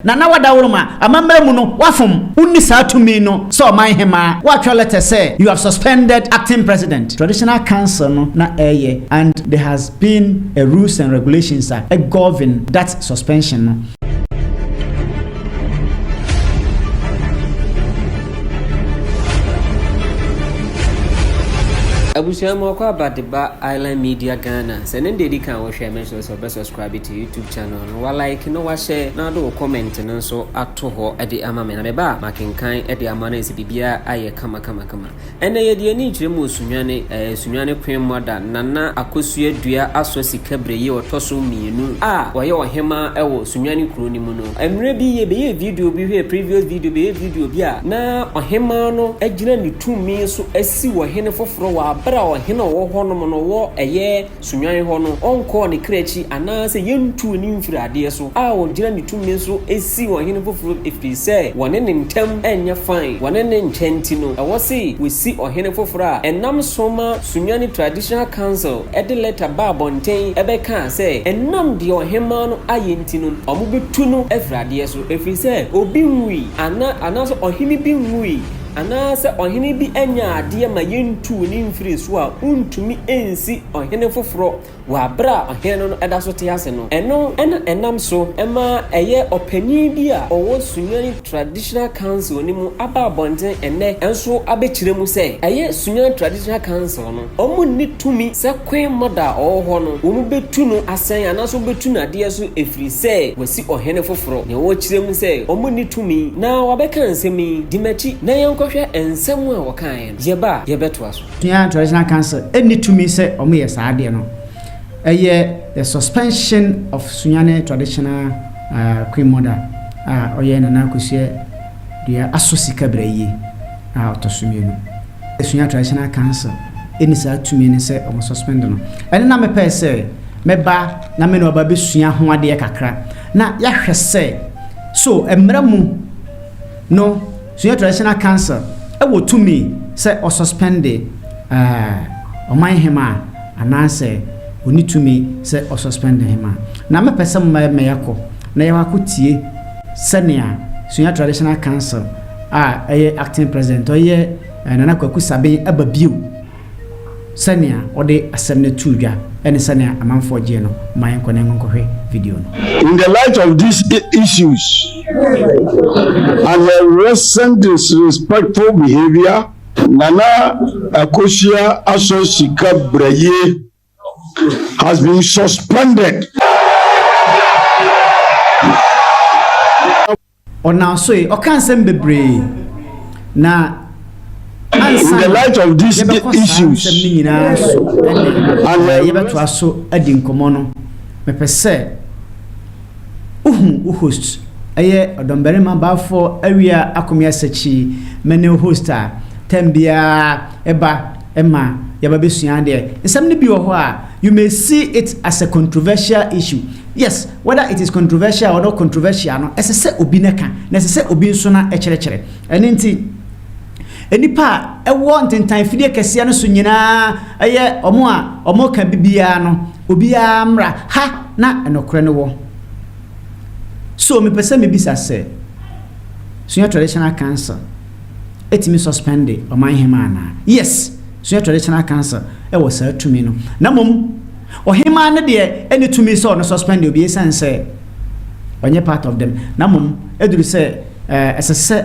Nana Wadaworoma, amammerɛ mu no, woafom. Wonni saa tumi no sɛ ɔman hemaa. Woatwerɛ letter sɛ you have suspended acting president. Traditional council no na ɛreyɛ and there has been a rules and regulations a ɛgovern that suspension no. Abusua mu akɔ aba de ba Island Media Ghana. Sɛ ne deɛ di kan wɔhwɛ, make sure sɛ ɔbɛ subscribe to YouTube channel no, wa like na wahyɛ na ade wo comment no nso ato hɔ de ama me, na meba a makenkan de ama no sɛ biribiara ayɛ kama kama kama. Ɛnɛ yɛde ani kyerɛ mu Sunyani, Sunyani Queen Mother Nana Akosua Dua Asɔ Sika Berɛyi ɔtɔ so mmienu a wɔyɛ ɔhema wɔ Sunyani kuro no mu no. Mmerɛ bi yɛbɛyɛ video bi, hwɛ previous video, bɛyɛ video bi a na ɔhema no agyina ne tumi so asi ɔhene foforɔ wɔ abere a ɔhene a ɔwɔ hɔnom no wɔ ɛyɛ Sunyani hɔ no ɔnkɔɔ ne kra akyi anaasɛ yɛntuu ne mfiri adeɛ so a ɔgyina ne tumi so asi ɔhene foforɔ, ɛfiri sɛ wɔne ne ntam ɛnyɛ fine, wɔne ne nkyɛn nti no ɛwɔ se wɔsi ɔhene foforɔ a ɛnam so ma Sunyani Traditional Council ɛde letter ba abɔnten ɛbɛkaa sɛ ɛnam deɛ ɔhema no ayɛ nti no, ɔmo bɛtu no afiri adeɛ so, ɛfiri sɛ obi nwui ana anaasɛ ɔhene bi nwui anaasɛ ɔhene bi anya adeɛ ma yɛntuu ne mfiri so a wontumi nsi ɔhene foforɔ wɔ abere a ɔhene no ɛda so te ase no. Ɛno ɛna ɛnam so ɛma ɛyɛ ɔpanin bi a ɔwɔ Sunyani Traditional Council no mu aba abɔnten ɛnɛ nso abɛkyerɛ mu sɛ ɛyɛ Sunyani Traditional Council no, ɔmo nni tumi sɛ Queen Mother a ɔwɔ hɔ no wɔn bɛtu no asɛn anaasɛ wɔbɛtu no adeɛ so, ɛfiri sɛ wɔasi ɔhene foforɔ. Nea wɔkyerɛ mu sɛ ɔmo nni tumi na wabɛka nsɛm yi di m'akyi na yɛnkɔhwɛ nsɛm a wɔkaeɛ no. Yɛba a yɛbɛtoa so. Sunyani Traditional Council ɛnni tumi sɛ ɔmo yɛ saa adeɛ no. Ɛyɛ the suspension of Sunyani Traditional Queen Mother a ɔyɛ Nana Akosua Dua Asɔ Sika Berɛyie a ɔtɔ so mmienu. Sunyani Traditional Council ɛni saa tumi no sɛ ɔmo suspend no. Ɛno na mepɛɛ sɛ mɛba na me ne ɔba bɛsua ho adeɛ kakra na yɛahwɛ sɛ so mmerɛ mu no Sunyani Traditional Council ɛwɔ tumi sɛ ɔsuspend ɔman hema anaasɛ ɔni tumi sɛ ɔsuspend hema. Na mepɛ sɛ mma yɛkɔ na yɛwɔ akɔtie sɛnea Sunyani Traditional Council a ɛyɛ acting president, ɔyɛ Nana Kwaku Saben, aba bio sɛnea ɔde asɛm no too dwa ɛne sɛnea amanfoɔ gyeɛ no. Ma yɛnkɔ na yɛnkɔhwɛ video no. In the light of these issues and her recent disrespectful behavior, Nana Akosua Aso Sika Breye has been suspended. Ɔnam so yi ɔka nsɛm bebree na In the light of these yɛbɛkɔ saa issues nsɛm no nyinaa so ɛne yɛbɛtoa so adi nkɔmmɔ no, mepɛ sɛ wohu wo host, ɛyɛ ɔdɔmbarima baafoɔ awia akɔmi asakyi. Mene wo host a tam biara ɛba ɛma yɛba bɛsua adeɛ. Nsɛm no bi wɔ hɔ a you may see it as a controversial issue. Yes, whether it is controversial or not controversial no, ɛsɛ sɛ obi no ka na ɛsɛ sɛ obi nso na ɛkyerɛkyerɛ. Ɛno nti nipa a ɛwɔ ntentan fidie kɛseɛ no so nyinaa, ɛyɛ ɔmo a ɔmo ka bibiara no, obiara mmra ha na ɛnokorɛ no wɔ so. Mepɛ sɛ mebisa sɛ Sunyani Traditional Council ɛtumi suspend ɔman hema anaa? Yes, Sunyani Traditional Council ɛwɔ saa tumi no, na mmom ɔhemaa no deɛ ɛne tumi sɛ ɔno suspend obi, ɛsiane sɛ ɔnyɛ part of them. Na mmom ɛduru sɛ ɛsɛ sɛ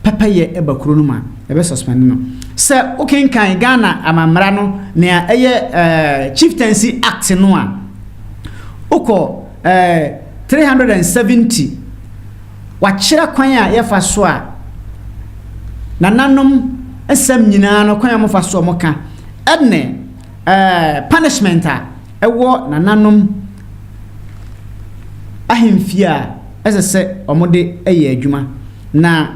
pɛpɛyɛ ɛba kuro no mu a, ɛbɛ suspend no. Sɛ wokenkan Ghana amammara no, nea ɛyɛ Chieftaincy Act no a, wokɔ 370, wakyerɛ kwan a yɛfa so a nananom nsɛm nyinaa no, kwan a mofa so a moka ɛne punishment a ɛwɔ nananom ahemfie a ɛsɛ sɛ ɔmode ɛyɛ adwuma na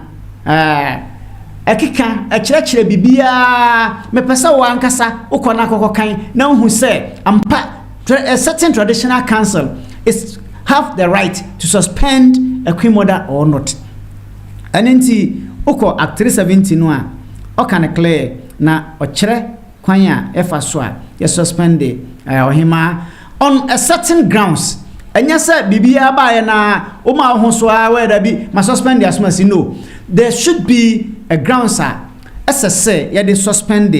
ɛkeka ɛkyerɛkyerɛ biribiara. Mepɛ sɛ wo ankasa wokɔ no akɔkɔ kan na wohu sɛ ampa a certain traditional council is have the right to suspend a queen mother or not. Ɛno nti wokɔ Act 370 no a, ɔka no clear na ɔkyerɛ kwan a ɛfa so a yɛsuspend ɔhemaa on a certain grounds. Ɛnyɛ sɛ biribiara baeɛ na woma wo ho so ara wɛ dabi ma suspend asomasi. No, there should be a grounds a ɛsɛ sɛ yɛde suspend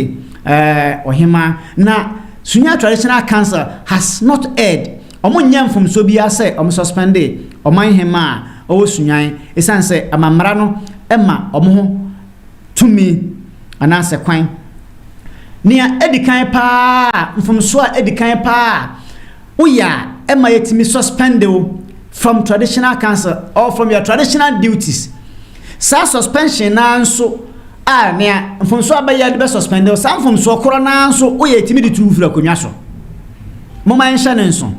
ɔhema, na Sunyani Traditional Council has not erred. Ɔmo nyɛ mfomsoɔ biara sɛ ɔmo suspend ɔman hema a ɔwɔ Sunyani, ɛsiane sɛ amammerɛ no ɛma ɔmo ho tumi anaasɛ kwan. Nea ɛdi kan paa, mfomsoɔ a ɛdi kan paa woyɛ a ɛma yɛtumi suspend wo from traditional council or from your traditional duties, saa suspension naa nso a nea mfomsoɔ abɛyɛ de bɛ suspend wo, saa mfomsoɔ korɔ naa nso woyɛ yɛtumi de tu firi akonnwa so. Moma yɛnhyɛ ne nso,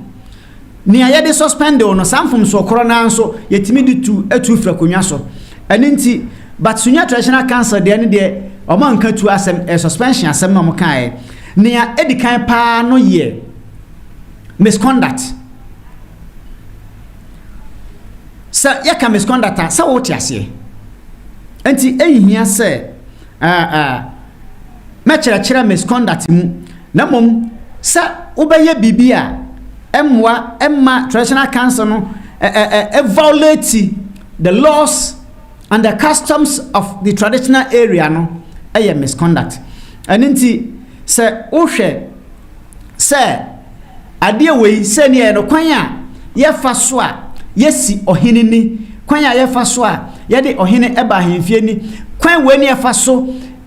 nea yɛde suspend wo no, saa mfomsoɔ korɔ naa nso yɛtumi de tu atu firi akonnwa so. Ɛno nti, but Sunyani Traditional Council deɛ no deɛ, ɔmo anka tu asɛm, ɛ suspension asɛm na ɔmo kaeɛ. Nea ɛdi kan paa no yɛ misconduct. Sɛ yɛka misconduct a, sɛ wote aseɛ, nti ɛnhia sɛ mɛkyerɛkyerɛ misconduct mu, na mmom sɛ wobɛyɛ biribi a ɛmmoa ɛmma traditional council no ɛ ɛ violate the laws and the customs of the traditional area no ɛyɛ misconduct. Ɛno nti sɛ wohwɛ sɛ adeɛ wei sɛ ne yɛ no, kwan a yɛfa so a yɛsi ɔhene ni, kwan a yɛfa so a yɛde ɔhene ɛba ahemfie ni, kwan wei ne yɛfa so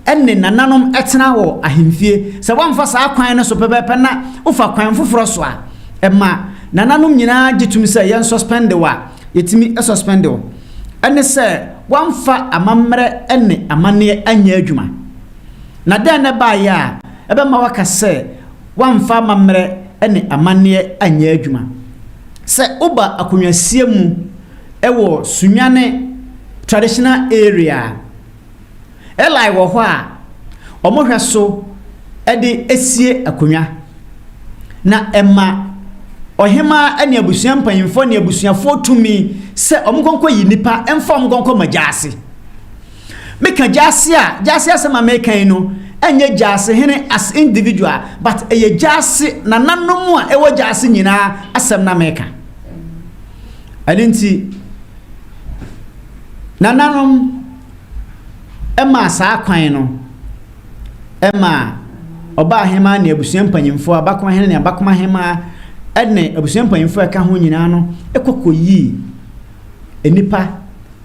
ɛne nananom ɛtena wɔ ahemfie, sɛ wɔmfa saa kwan no so pɛpɛɛpɛ na wofa kwan foforɔ so a ɛma nananom nyinaa gye tum sɛ yɛn suspend wo a, yɛtumi suspend wo. Ɛne sɛ wɔmfa amammerɛ ɛne amanneɛ anyɛ adwuma. Na dɛn na baayɛ a ɛbɛma waka sɛ wɔmfa amammerɛ ɛne amanneɛ anyɛ adwuma? Sɛ woba akonnwasie mu ɛwɔ Sunyani Traditional Area, Eli wɔ hɔ a ɔmohwɛ so ɛde esie akonnwa, na ɛma ɔhemaa ne abusua mpanyinfoɔ ne abusuafoɔ tumi sɛ ɔmo nkɔnkɔ yi nipa ɛmfa ɔmo nkɔnkɔ ma gyaase. Meka gyaase a, gyaase asɛm a meka yi no ɛnyɛ gyaase hene as individual, but ɛyɛ gyaase nananom a ɛwɔ gyaase nyinaa asɛm na meka. Ɛno nti nananom ɛma saa kwan no ɛma ɔbaa hemaa ne abusua mpanyinfoɔ, abakoma hene ne abakoma hemaa ɛne abusua mpanyinfoɔ a ɛka ho nyinaa no ɛkɔ kɔyii nipa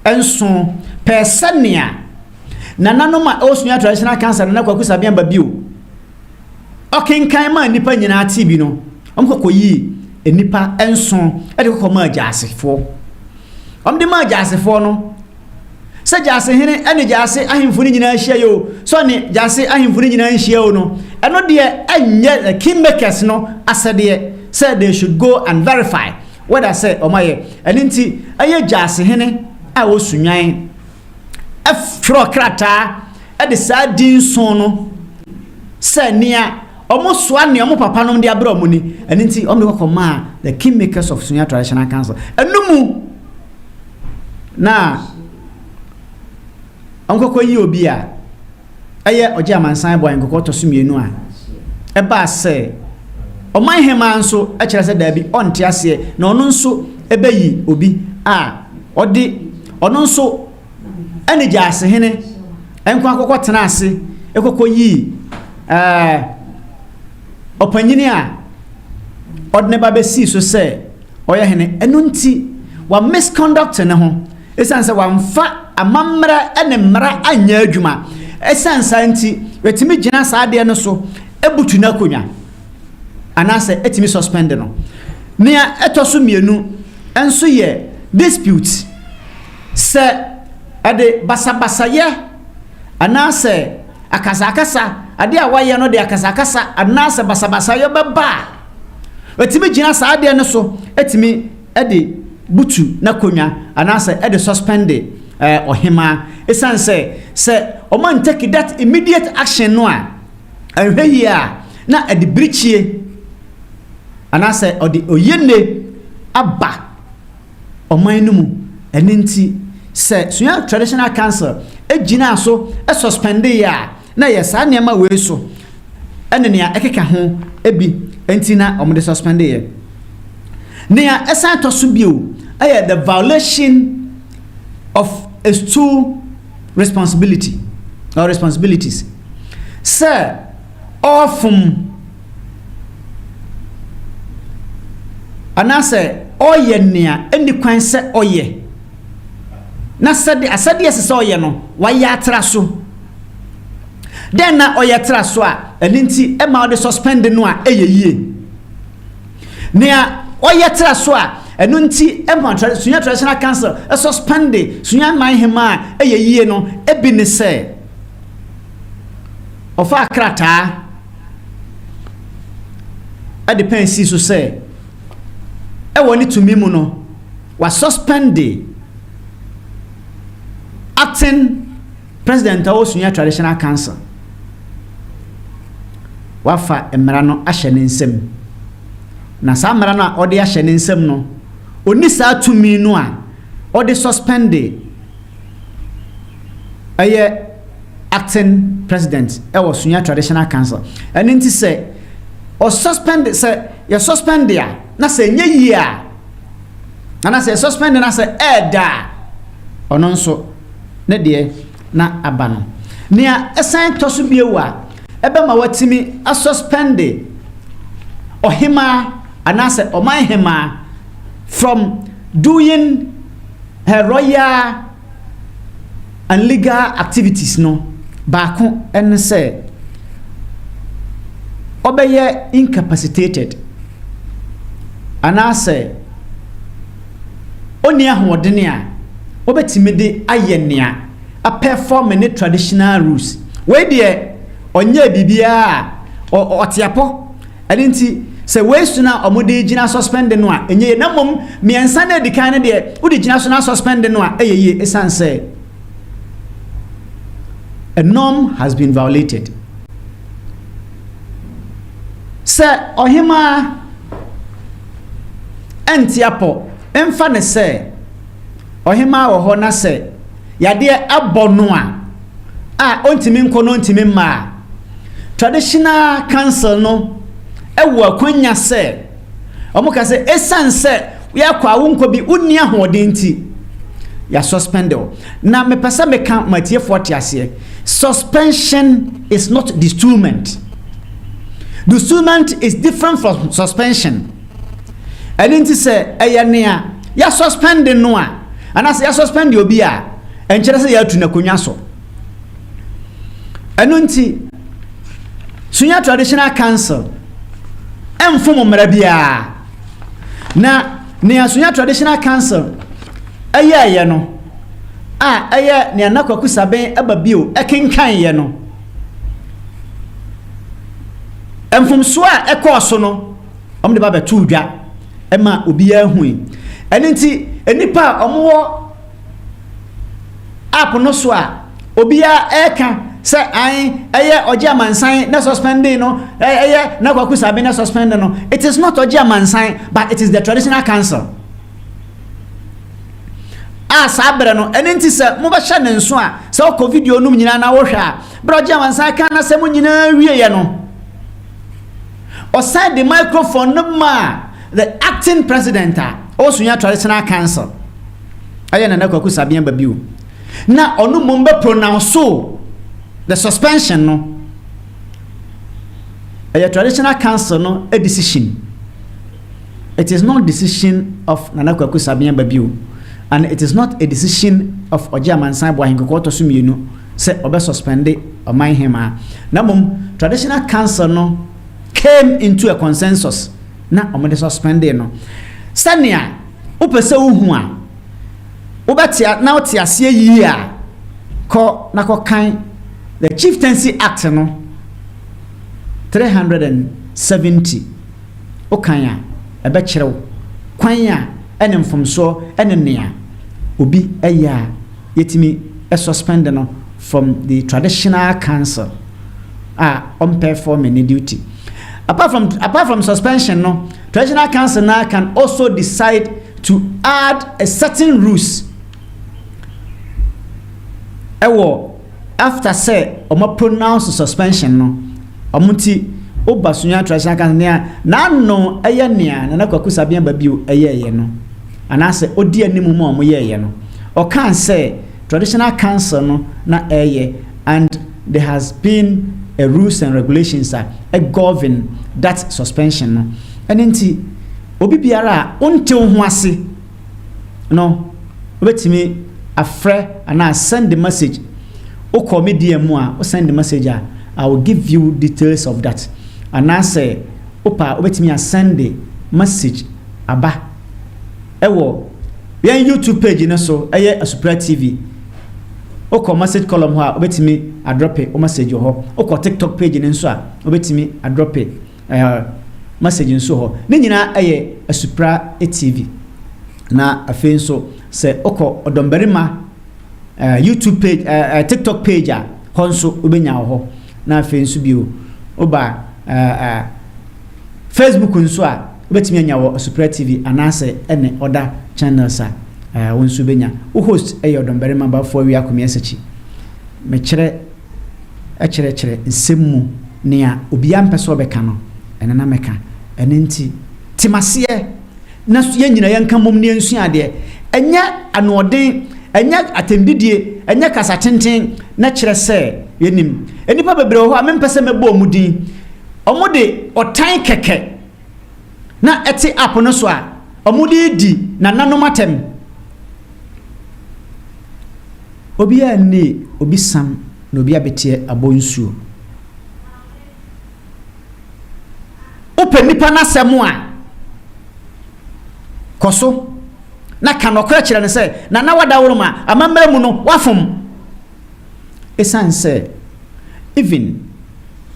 nson pɛɛ sɛnea nananom a ɛwɔ Sunyani Traditional Council, Nana Kwaku Sabian bio ɔkenkan maa nipa nyinaa te bi no, wɔn kɔ kɔyii nipa nson ɛde kɔkɔ maa gyaasefoɔ. Wɔn de maa gyaasefoɔ no sɛ gyaase hene ɛne gyaase ahemfo no nyinaa ahyia yi o, sɛ ɔne gyaase ahemfo no nyinaa nhyia o no, ɛno deɛ ɛnyɛ the kingmakers no asɛdeɛ sɛ they should go and verify whether sɛ ɔmo ayɛ. Ɛno nti ɛyɛ gyaase hene a wɔsunwan ɛtwerɛ krataa ɛde saa din nson no sɛ nea ɔmo soa nea ɔmo papa nom de abrɛ ɔmo ni. Ɛno nti ɔmo de kɔkɔ maa the kingmakers of Sunyani Traditional Council. Ɛno mu na ɔnkɔkɔ yi obi a ɛyɛ ɔgye amansan bɔ nkɔkɔ tɔ so mmienu a ɛbaa sɛ ɔman hemaa nso kyerɛ sɛ daabi, ɔnte aseɛ, na ɔno nso ɛbɛyi obi a ɔde ɔno nso ɛne gyaase hene nkɔ akɔkɔ tena ase ɛkɔkɔ yii ɔpanyini a ɔde ne ba bɛsii so sɛ ɔyɛ hene. Ɛno nti wa misconduct ne ho, ɛsiane sɛ wamfa amammerɛ ne mmara anyɛ adwuma. Ɛsiane saa nti yɛtumi gyina saa adeɛ no so ebutu n'akonnwa anaasɛ ɛtumi suspend no. Nea ɛtɔ so mmienu nso yɛ dispute, sɛ ɛde basabasayɛ anaasɛ akasakasa, adeɛ a wayɛ no de akasakasa anaasɛ basabasayɛ bɛba a, ɛtumi gyina saa adeɛ no so ɛtumi ɛde butu n'akonnwa anaasɛ ɛde suspend ɔhemaa, ɛsiane sɛ ɔmo ntake that immediate action no a, ɛhwɛ yie a na ɛde birikyie anaasɛ ɔde oyene aba ɔman no mu. Ɛne nti sɛ Sunyani Traditional Council egyina so ɛsuspend yɛ a, na yɛ saa nneɛma wei so ɛne nea ɛkeka ho ebi nti na wɔde suspend yɛ. Nea ɛsan tɔ so bio ɛyɛ the violation of a stool responsibility or responsibilities, sɛ ɔfom anaasɛ ɔyɛ nea ɛnni kwan sɛ ɔyɛ, na sɛde asɛdeɛ ɛsɛ sɛ ɔyɛ no, wayɛ atra so. Dɛn na ɔyɛ tra so a ɛno nti ɛma ɔde suspend no a ɛyɛ yie? Nea ɔyɛ tra so a ɛno nti ɛma Sunyani Traditional Council ɛsuspend Sunyani Manhema a ɛyɛ yie no, ebi ne sɛ ɔfa krataa ɛde pɛn si so sɛ ɛwɔ ne tumi mu no, wasuspend acting president a ɔwɔ Sunyani Traditional Council. Wafa mmara no ahyɛ ne nsam, na saa mmara no a ɔde ahyɛ ne nsam no, ɔni saa tumi no a ɔde suspend ɛyɛ acting president ɛwɔ Sunyani Traditional Council. Ɛno nti sɛ ɔsuspend, sɛ yɛ suspend a, na sɛ ɛnyɛ yie a, anaasɛ yɛ suspend na sɛ ɛɛda a, ɔno nso ne deɛ na aba no. Nea ɛsan tɔ so bio a ɛbɛma watumi asuspend ɔhemaa anaasɛ ɔman hemaa from doing her royal and legal activities no, baako ɛne sɛ ɔbɛyɛ incapacitated anaasɛ ɔnni ahoɔden a ɔbɛtumi de ayɛ nea aperform ne traditional rules. Wei deɛ, ɔnyɛ biribiara a ɔte apɔ. Ɛne nti sɛ wei so na ɔmode gyina suspend no a, ɛnyɛ yie. Na mmom mmiɛnsa no adi kan no deɛ, wode gyina so na suspend no a, ɛyɛ yie, ɛsiane sɛ a norm has been violated. Sɛ ɔhemaa ɛnte apɔ, ɛmfa ne sɛ ɔhemaa wɔ hɔ na sɛ yadeɛ abɔ no a ɔntumi nkɔ no, ɔntumi mma a, traditional council no ɛwɔ akwanya sɛ ɔmo ka sɛ ɛsiane sɛ yɛakɔ a wonkɔ bi, wonni ahoɔden nti, yɛasuspend wo. Na mepɛ sɛ meka ma atiefoɔ te aseɛ, suspension is not destoolment. Destoolment is different from suspension. Ɛno nti sɛ ɛyɛ nea yɛasuspend no a, anaasɛ yɛasuspend obi a, ɛnkyerɛ sɛ yɛatu n'akonnwa so. Ɛno nti Sunyani Traditional Council ɛmfom mmara biara, na nea Sunyani Traditional Council ɛyɛɛyɛ no a, ɛyɛ nea Nana Kwaku Saben ɛba bio ɛkenkan no, mfomsoɔ a ɛkɔɔ so no, wɔn de ba bɛto dwa ɛma obiara hui. Ɛno nti nnipa a wɔwɔ app no so a obiara ɛreka sɛ an ɛyɛ Ɔgye Amansan na suspending no, ɛyɛ na Kwaku Saben na suspending no, it is not Ɔgye Amansan, but it is the traditional council a saa berɛ no. Ɛno nti sɛ mobɛhyɛ ne nso a, sɛ wokɔ video nom nyinaa na wohwɛ a, berɛ Ɔgye Amansan ka na sɛ mo nyinaa wieɛ no, ɔsan de microphone no maa the acting president a ɔwɔ Sunyani Traditional Council, ɛyɛ Nana Kwaku Saben Babio, na ɔno mmom bɛ pronounce the suspension no. Ɛyɛ traditional council no a decision. It is not decision of Nana Kwaku Saben Babio, and it is not a decision of Ɔgye Amansan Boahen Kɔkɔɔ ɔtɔ so mmienu sɛ ɔbɛ suspend ɔman hemaa, na mmom traditional council no came into a consensus na ɔmo de suspend no. Sɛnea wopɛ sɛ wohu a, wobɛte na wote aseɛ yie a, kɔ na kɔkan the Chieftaincy Act no 370. Wokan a, ɛbɛkyerɛ wo kwan a ɛne mfomsoɔ ɛne nea obi ɛyɛ a yɛtumi suspend no from the traditional council a ɔmperform ne duty. Apart from suspension no, traditional council now can also decide to add a certain rules ɛwɔ after sɛ ɔmo pronounce suspension no. Ɔmo ti Woba Sunyani Traditional Council nea n'ano yɛ nea Nana Kwaku Sabean Babio yɛeɛ no, anaasɛ ɔdi anim ma wɔyɛeɛ no, ɔkaa sɛ Traditional Council no na ɛreyɛ and there has been a rules and regulations a govern that suspension no. Ɛno nti, obi biara a wonte wo ho ase no, wobɛtumi afrɛ anaa send message. Wokɔ me DM mu a, wo send message a, I will give you details of that. Anaasɛ wopɛ a, wobɛtumi asend message aba ɛwɔ yɛn YouTube page no so, ɛyɛ Asupra TV. Wokɔ message column hɔ a, wobɛtumi adrop wo message wɔ hɔ. Wokɔ TikTok page no nso a, wobɛtumi adrop message nso hɔ. Ne nyinaa ɛyɛ Asupra TV. Na afei nso sɛ wokɔ Ɔdɔmbarima YouTube page, TikTok page a, hɔ nso wobɛnya wɔ hɔ. Na afei nso bio, woba Facebook nso a, wobɛtumi anya wɔ Asupra TV anaasɛ ɛne other channels a wo nso bɛnya. Wo host ɛyɛ Ɔdɔmbarima Bafoɔ Awia Akomeɛ Sakyi. Mekyerɛ ɛkyerɛkyerɛ nsɛm mu nea obiara mpɛ sɛ ɔbɛka no, ɛno na mɛka. Ɛno nti temaseɛ na yɛn nyinaa yɛnka mmom ne yɛnsua adeɛ. Ɛnyɛ anoɔden, ɛnyɛ atɛmdidie, ɛnyɛ kasa tenten na kyerɛ sɛ yɛnim. Nnipa bebree wɔ hɔ a mempɛ sɛ mɛbɔ ɔmo din. Ɔmo de ɔtan kɛkɛ na ɛte app no so a ɔmo de di nananom atɛm. Obiara nni obi sam na obi abɛteɛ abɔ nsuo. Wopɛ nipa n'asɛm a, kɔ so na ka nɔkorɛ kyerɛ no sɛ nana wadaworo ma amammerɛ mu no wafom. Ɛsiane sɛ even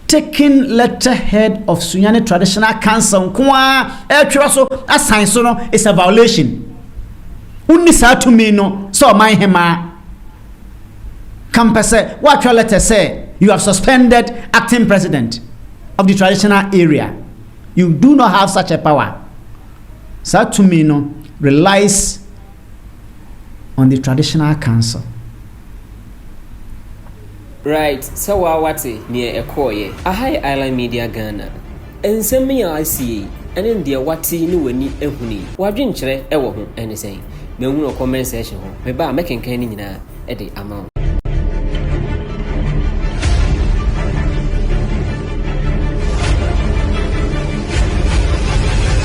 taking letterhead of Sunyani Traditional Council nko ara ɛretwerɛ so asan so no is a violation. Wonni saa tumi no sɛ ɔman hemaa. Kampɛ sɛ woatwerɛ letter sɛ you have suspended acting president of the traditional area. You do not have such a power. Saa tumi no relies on the traditional council. Right, sɛ waa wate neɛ ɛkɔɔyɛ. Aha yɛ Island Media Ghana. Nsɛm yi a asi yi ɛne deɛ wate ne w'ani ahunu yi, wadwenkyerɛ ɛwɔ ho ɛne sɛn? Mahunu wɔ comment section hɔ. Meba a, mɛkenkan ne nyinaa ɛde ama wo.